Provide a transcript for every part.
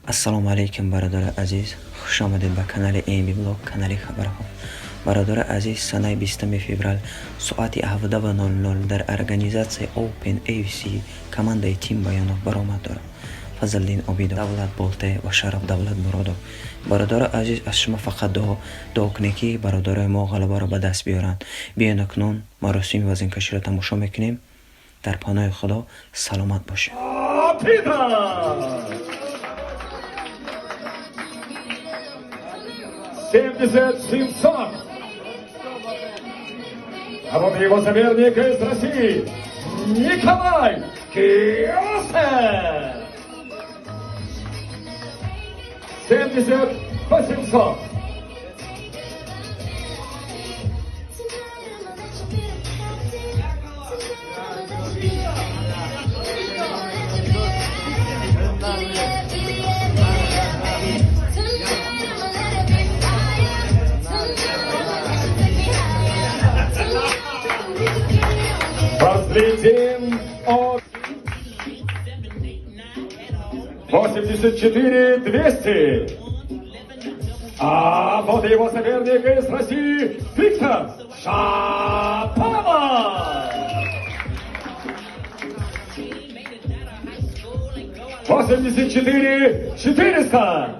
Ассалому алайкум, бародари азиз, хуш омадед ба канали MB Блог, канали хабарҳо. Бародари азиз, санаи 20 феврал соати 17:00 дар организатсияи Open AFC командаи Тим Баёнов баромад дорад. Фазлиддин Обидов, Давлат Болте ва Шараф Давлат Муродов. Бародари азиз, аз шумо фақат дуо, дуо кунед, ки бародарои мо ғалабаро ба даст биёранд. Биёед, акнун маросими вазнкаширо тамошо мекунем. Дар паноҳи Худо, саломат бошед. Питер! 70 700. А вот его соперник из России, Николай Киосе. 70 800. Фазлиддин от 84 200. А вот и его соперник из России, Виктор Шапалов. 84 400.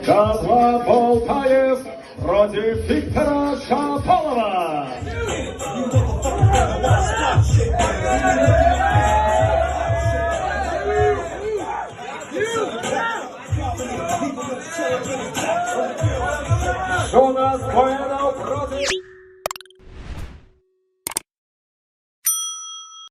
Давлат Болтаев против Виктора Шапалова. Жонас Коэна.